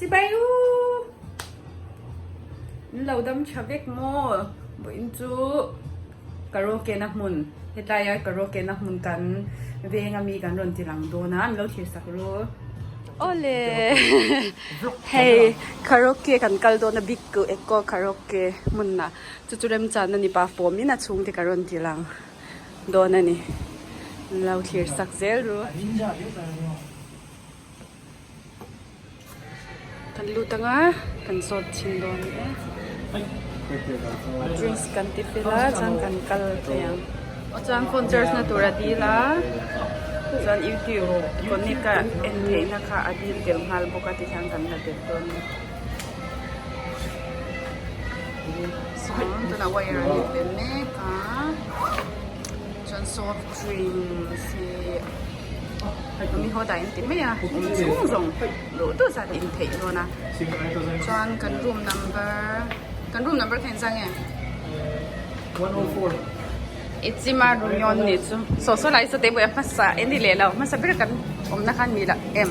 Chibai u! In lo dam tha vek maw? Vawiin chu karaoke na hmun helaia karaoke na hmun kan veng ami kan rawn ti lang dawn a an lo thlir sak ru. Awle hei karaoke kan kal dawn a big echo karaoke hmun ah chu chu remchan a ni pa fawm in a chhungte ka rawn ti lang. dawn a ni. An lo thlir sak zel ru. Kan lut anga kan zawt chhin dawn e. Drinks kan ti fel a chuan kan kal thei ang. Aw chuan phone charge na tur a dil a chuan youtube connect a en theihna kha a dil tel nghal bawk a tikhian kan la tel dawn a ni. Sawn tunah wire an inpe mek a chuan soft drinks hi mi haw dah in ti mai a awm chhung zawng duh duh zat in theih dawn a chuan kan room number kan room number kha engzah nge ichima room yawn nih chu saw saw lai saw te buai a hmasa en ni leh lo hmasa ber kan awmna khan ni lah em.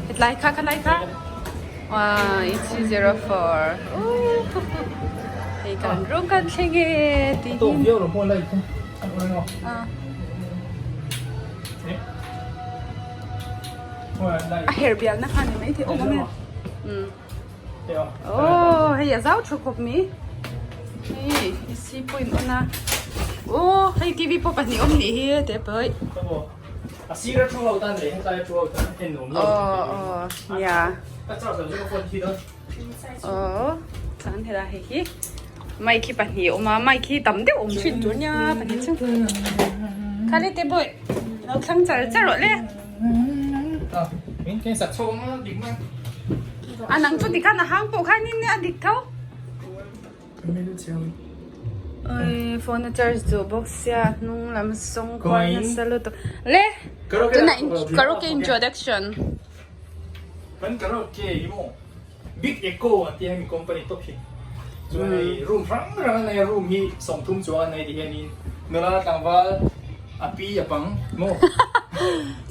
Hetlai kha khalai kha wow it's 04 hei kan room kan thleng e ti hi a her bial na kha ni mai thei awm awm e oh hei a zau tha khawp mai hei AC pawh in on a oh hei TV pawh pahnih awm nih hi te pawh. A sir a thu ho tan leh hetlai a thu ho tan en nuam lo Aw aw nia. Ka charge lo chu ka phone khi dawn. Aw chuan helai hei hi mic hi pahnih a awm a mic hi tam deuh awm thin tur nia pahnih chu. Khali te bawih lo thlang char char rawh le. A min keng sak chhuak ang a dik mai. A nang chu tikhan a hang pawh khan in a dik tho. Oi phone a charge duh bawk sia hnung lam sawng kual nasa lutuk le tunah karaoke introduction. Kan karaoke hi maw Big Echo an tih hemi company top hi chuan hei room hrang hrang an nei a room hi 30 chuang an nei ti hianin nula tlangval a pi a pang maw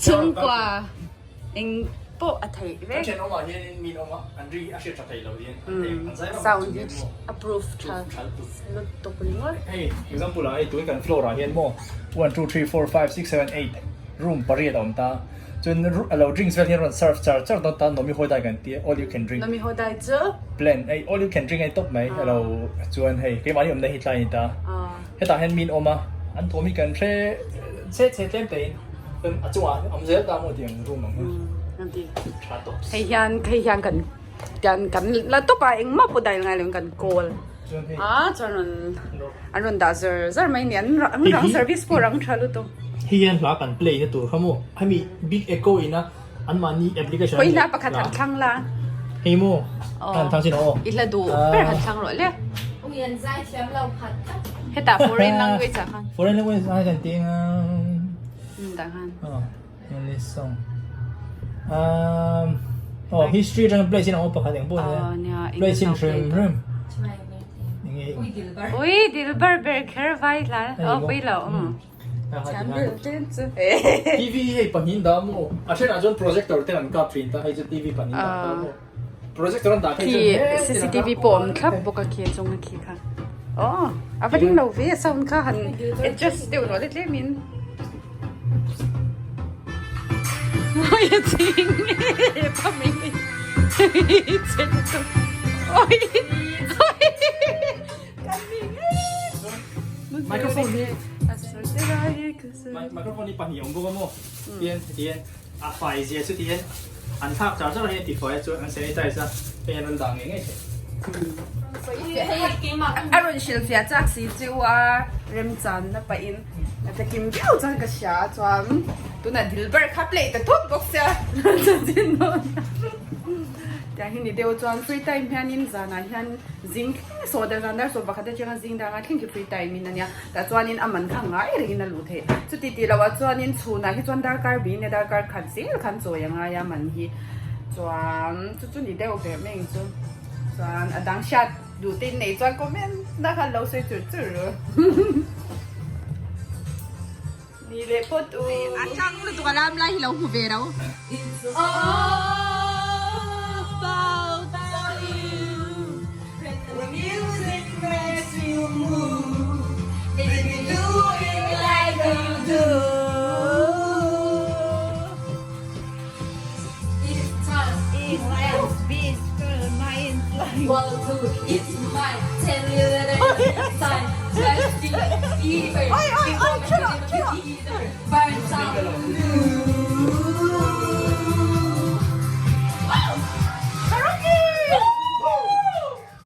chhungkua. Eng pawh a theih vek. Kan thenawmah hianin min awm a, an ri a hriat tha thei lo hian an thei an zai vang Sound hi approve tha lutuk ringawt. Hei example ah hei tun kan floor ah hian maw one two three four five six seven eight room pariat a awm ta chuan a lo drinks vel hian rawn serve char char dawn ta Nomi Hodai kan tia all you can drink. Nomi Hodai chu? Plan hei all you can drink a ni tawp mai a lo chuan hei keimahni awmna hi tlai a ni ta hetah hian min awm a an thawm hi kan hre chhe chhe tlem tein. A chungah awm zel ta maw tiang room ang hi tha tawp. Hei hian hei hian kan kan kan la tawp a engmah pawh dai ngai lo in kan call a chuan rawn an rawn dah zar zar mai ni an rang service pawh rang tha lutuk. Hei hian hla kan play na tur kha maw hemi big echo ina an mahni application Hawi hla pakhat han thlang la. Hei maw han thlang chin aw. I hla duh ber han thlang rawh le. Ui an zai thiam lo phat tak. Hetah foreign language ah khan. Foreign language ah kan ti anga. Dah khan. Oh, English song. Um, oh, history atang play chin ang pakhat eng pawh nia. Play chin hrim hrim. Ui, Dilbar ber kher vai la. Oh, pui lo. TV hei pahnih dah maw a thenah chuan projector te an kap thin ta hei chu TV pahnih dah ta maw projector an dah phei chuan khi CCTV pawh awm thlap bawk a khi a chung a khi kha aw a va ding lo ve a sound kha han adjust deuh rawh le tlem in oi a ching e pa ming che lutuk oi oi kan ming e microphone hi microphone hi pahnih awm bawk a maw tihian tihian a fai zia chu tihian an thlak char char hian tifai a chuan an sanitize a hei an rawn dah ngei ngei thei. A rawn hrilhfiah chak si chu a remchanna pahin a tlakim viau chuan ka hria a chuan tunah dil ber kha play ta thut bawk sia chanchin dawn tiang hi ni deuh chuan free time hianin zanah hian zing thleng saw dar zan dar saw pakhat atanga zing dar nga thleng khi free time in ania tah chuanin a man kha ngai rengin a luh theih chuti tih loh ah chuanin chhunah hi chuan darkar bih in darkar khat zel khan chawi a ngai a man hi chuan chu chu ni deuh ber mai ang chu chuan a dang hriat duh te in neih chuan comment na khan lo sawi chur chur ru. Ni leh phawt u. A tang lutuk a lam lai hi lo hmu ve ro. It's all about you The music makes you move Baby do it like you do It's time, it's One, two, it's mine Tell you that it's time Just be fever Oi oi oi, chill out, chill out.